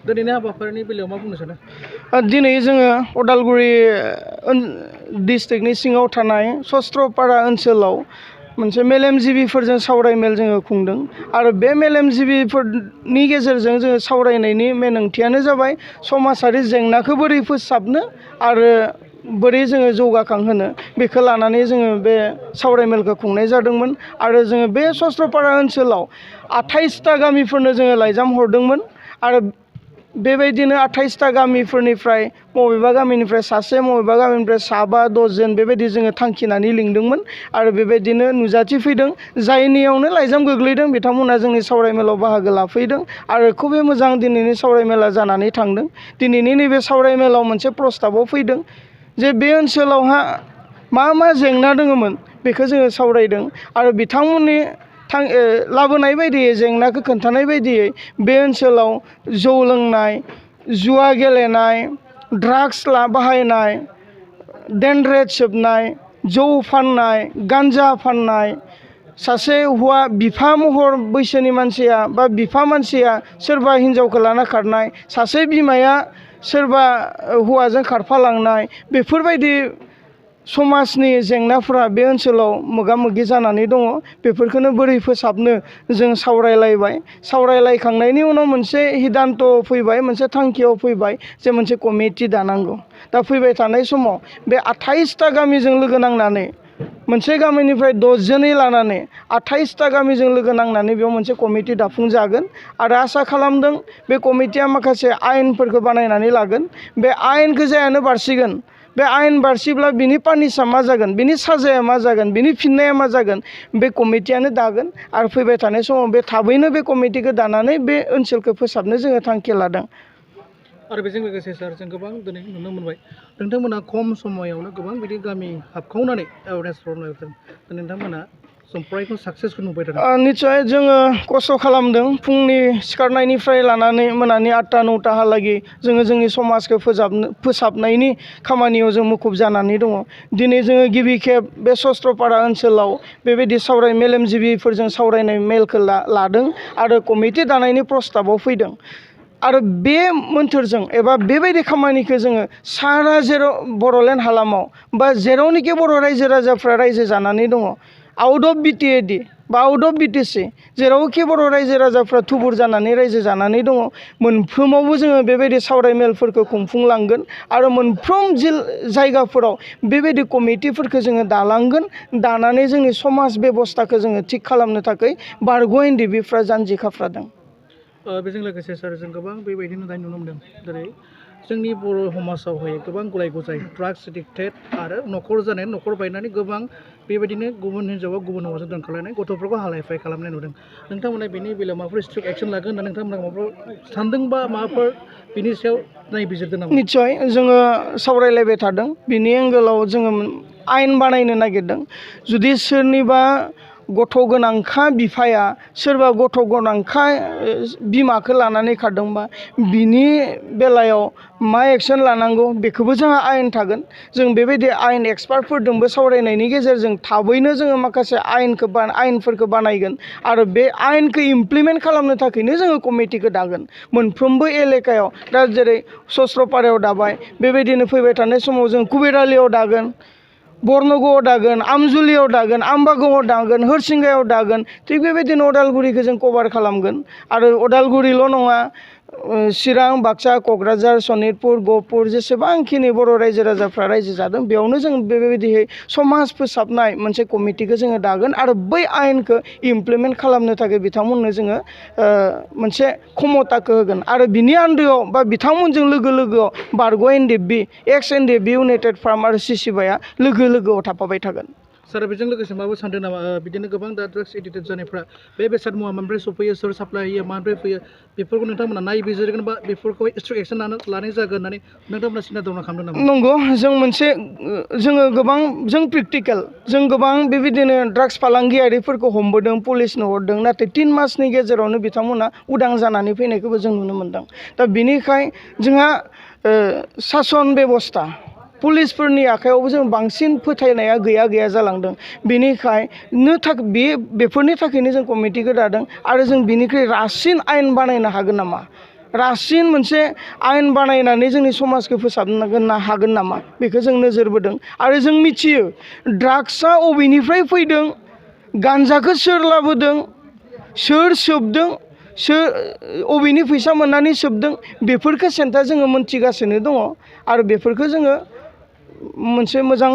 दिनैनि हाबाफारिनि बेलायाव मा बुंनो सानो? दिनै जोङो उदालगुरि डिस्ट्रिक्टनि सिङाव थानाय सस्त्रपारा ओनसोलाव मोनसे मेलेमजिबिफोरजों सावरायमेल जोङो खुंदों आरो बे मेलेमजिबिफोरनि गेजेरजों जोङो सावरायनायनि मेन ओंथियानो जाबाय समाजारि जेंनाखौ बोरै फोसाबनो आरो बोरै जोङो जौगाखांहोनो बेखौ लानानै जोङो बे सावरायमेलखौ खुंनाय जादोंमोन आरो जोङो बे सस्त्रपारा ओनसोलाव 28टा गामिफोरनो जोङो लाइजाम हरदोंमोन आरो बेबायदिनो 28टा गामिफोरनिफ्राय बबेबा गामिनिफ्राय सासे बबेबा गामिनिफ्राय 7 10 जन बेबायदि जोङो थांखिनानै लिंदोंमोन आरो बेबायदिनो नुजाथिफैदों जायनियावनो लाइजाम गोग्लैदों बिथांमोना जोंनि सावरायमेलाव बाहागो लाफैदों आरो खुबै मोजां दिनैनि सावरायमेला जानानै थांदों। दिनैनि नैबे सावरायमेलाव मोनसे प्रस्ताबआव फैदों जे बे ओनसोलावहा मा जेंना दङमोन बेखौ जोङो सावरायदों आरो बिथांमोननि लाबोनाय बायदियै जेंनाखौ खोन्थानाय बायदियै बे ओनसोलाव जौ लोंनाय, जुवा गेलेनाय, ड्राग्स बाहायनाय, डेनड्रेड सोबनाय, जौ फाननाय, गान्जा फाननाय, सासे हौवा बिफा महर बैसोनि मानसिया बा बिफा मानसिया सोरबा हिन्जावखौ लाना खारनाय, सासे बिमाया सोरबा हौवाजों खारफालांनाय, बेफोरबायदि समाजनि जेंनाफोरा बे ओनसोलाव मोगा मोगि जानानै दङ। बेफोरखौनो बोरै फोसाबनो जों सावरायलायबाय। सावरायलायखांनायनि उनाव मोनसे हिदान्त फैबाय, मोनसे थांखियाव फैबाय जे मोनसे कमिटि दानांगौ। दा फैबाय थानाय समाव बे 28टा गामिजों लोगो नांनानै मोनसे गामिनिफ्राय 10 जनै लानानै 28टा गामिजों लोगो नांनानै बेयाव मोनसे कमिटि दाफुंजागोन आरो आसा खालामदों बे कमिटिया माखासे आयेनफोरखौ बानायनानै लागोन। बे आयेनखौ जायानो बारसिगोन। बे आयेन बारसिब्ला बिनि पानिशआ मा जागोन, बिनि साजाया मा जागोन, बिनि फिननाया मा जागोन बे कमिटियानो दागोन आरो फैबाय थानाय समाव बे थाबैनो बे कमिटिखौ दानानै बे ओनसोलखौ फोसाबनो जोङो थांखि लादों। आरो बेजों लोगोसे सार जों गोबां दिनै नुनो मोनबाय नोंथांमोना खम समायावनो गोबां बिदि गामि हाबखावनानै एवारनेस प्रग्राम नोंथांमोना प्रजेक्टखौ साक्सेसफुल नुबाय थादों। निस्सय जोङो खस्थ' खालामदों। फुंनि सिखारनायनिफ्राय लानानै मोनानि 8टा 9टाहालागै जोङो जोंनि समाजखौ फोसाबनायनि खामानियाव जों मुखुब जानानै दङ। दिनै जोङो गिबि खेब बे सस्त्रपारा ओनसोलाव बेबायदि मेलेमजिबिफोरजों सावरायनाय मेलखौ लादों आरो कमिटि दानायनि प्रस्ताबआव फैदों आरो बे मोन्थोरजों एबा बेबायदि खामानिखौ जोङो सारा बर'लेण्ड हालामाव बा जेरावनोखि बर' रायजो राजाफ्रा रायजो जानानै दङ, आउट अफ बिटिएडि बा आउट अफ बिटिसि जेरावखि बर' रायजो राजाफ्रा थुबुर जानानै रायजो जानानै दङ, मोनफ्रोमावबो जोङो बेबायदि सावरायमेलफोरखौ खुंफुंलांगोन आरो मोनफ्रोम जायगाफोराव बेबायदि कमिटिफोरखौ जोङो दालांगोन। दानानै जोंनि समाज बेबस्थाखौ जोङो थिग खालामनो थाखाय बारग' एनडिएफबिफ्रा जानजि खाफ्रादों। बेजों लोगोसे सार जों गोबां बेबायदिनो दायो नुनो मोनदों जेरै जोंनि बर' समाजावहाय गोबां गुलाय गुजाय ड्राग्स एडिक्टेड आरो न'खर जानाय न'खर बायनानै गोबां बेबायदिनो गुबुन हिन्जावा गुबुन हौवाजों दोनखारलायनाय गथ'फोरखौ हालाय-हाफाय खालामनाय नुदों। नोंथांमोना बेनि बेलायाव माबाफोर स्ट्रिक्ट एक्सन लागोन होनना नोंथांमोना माबाफोर सानदों बा माबाफोर बिनि सायाव नायबिजिरदों नामा? निस्सय जोङो सावरायलायबाय थादों। बिनि एंगोलाव जोङो आयेन बानायनो नागिरदों। जुदि सोरनिबा गथ' गोनांखा बिफाया सोरबा गथ' गोनांखा बिमाखौ लानानै खारदोंबा बिनि बेलायाव मा एक्सन लानांगौ बेखौबो जोंहा आयेन थागोन। जों बेबायदि आयेन एक्सपार्टफोरजोंबो सावरायनायनि गेजेरजों थाबैनो जोङो माखासे आयेनफोरखौ बानायगोन आरो बे आयेनखौ इमप्लिमेन्ट खालामनो थाखायनो जोङो कमिटिखौ दागोन। मोनफ्रोमबो एलेकायाव दा जेरै सस्त्रपारायाव दाबाय, बेबायदिनो फैबाय थानाय समाव जों कुबेरआलियाव दागोन, बर्नगावआव दागोन, आमजुलियाव दागोन, आम्बागावआव दागोन, हरसिंगायाव दागोन। थिग बेबायदिनो उदालगुरिखौ जों कभार खालामगोन आरो उदालगुरिल' नङा, चिरां, बाक्सा, क'क्राझार, सनितपुर, गहपुर जेसेबांखिनि बर' रायजो राजाफ्रा रायजो जादों बेयावनो जों बेबायदिहै समाज फोसाबनाय मोनसे कमिटिखौ जोङो दागोन आरो बै आयेनखौ इमप्लिमेन्ट खालामनो थाखाय बिथांमोननो जोङो मोनसे क्षमताखौ होगोन आरो बिनि आन्दोआव बा बिथांमोनजों लोगोआव बारग' एनडिएफबि, एक्स एनडिएफबि, इउनाइटेड फार्म आरो CCBIAआ लोगोआव थाफाबाय थागोन। सार बेजों लोगोसे माबा सानदों नामा बिदिनो गोबां दा ड्राग्स एडिक्टेड जानायफ्रा बे बेसाद मुवा मानिफ्राय सफैयो, सोर साप्लाय होयो, मानिफ्राय फैयो बेफोरखौ नोंथांमोना नायबिजिरगोन बा बेफोरखौ स्ट्रिक्ट एक्सन लानाय जागोन होननानै नोंथांमोना सिन्था दंना खालामदों नामा? नंगौ, जों प्रेक्टिकेल जों गोबां बेबायदिनो ड्राग्स फालांगियारिफोरखौ हमबोदों, पुलिसनो हरदों, नाथाय 3 मासनि गेजेरावनो बिथांमोना उदां जानानै फैनायखौबो जों नुनो मोनदों। दा बिनिखाय जोंहा सासन बेबस्था पुलिसफोरनि आखायावबो जों बांसिन फोथायनाया गैया जालांदों। बेफोरनि थाखायनो जों कमिटिखौ दादों आरो जों बिनिख्रुइ रासिन आयेन बानायनो हागोन नामा रासिन मोनसे आयेन बानायनानै जोंनि समाजखौ फोसाबनो हागोन नामा बेखौ जों नोजोर बोदों आरो जों मिथियो ड्राग्सआ अबेनिफ्राय फैदों गान्जाखौ सोर लाबोदों सोर सोबदों सोर अबेनि फैसा मोननानै सोबदों बेफोरखौ सेन्था जोङो मोनथिगासिनो दङ आरो बेफोरखौ जोङो मोनसे मोजां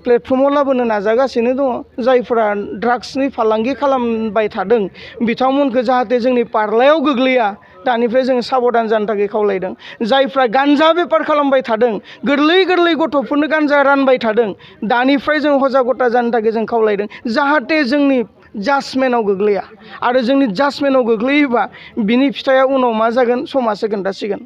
प्लेटफर्माव लाबोनो नाजागासिनो दङ जायफोरा ड्राग्सनि फालांगि खालामबाय थादों बिथांमोनखौ जाहाथे जोंनि पार्लायाव गोग्लैया दानिफ्राय जों साबधान जानो थाखाय खावलायदों जायफ्रा गान्जा बेपार खालामबाय थादों गोरलै गोरलै गथ'फोरनो गान्जा रानबाय थादों दानिफ्राय जों हजागता जानो थाखाय जों खावलायदों जाहाथे जोंनि जाजमेन्टआव गोग्लैया आरो जोंनि जाजमेन्टआव गोग्लैयोबा बिनि फिथाइया उनाव मा जागोन समाजसो खोन्थासिगोन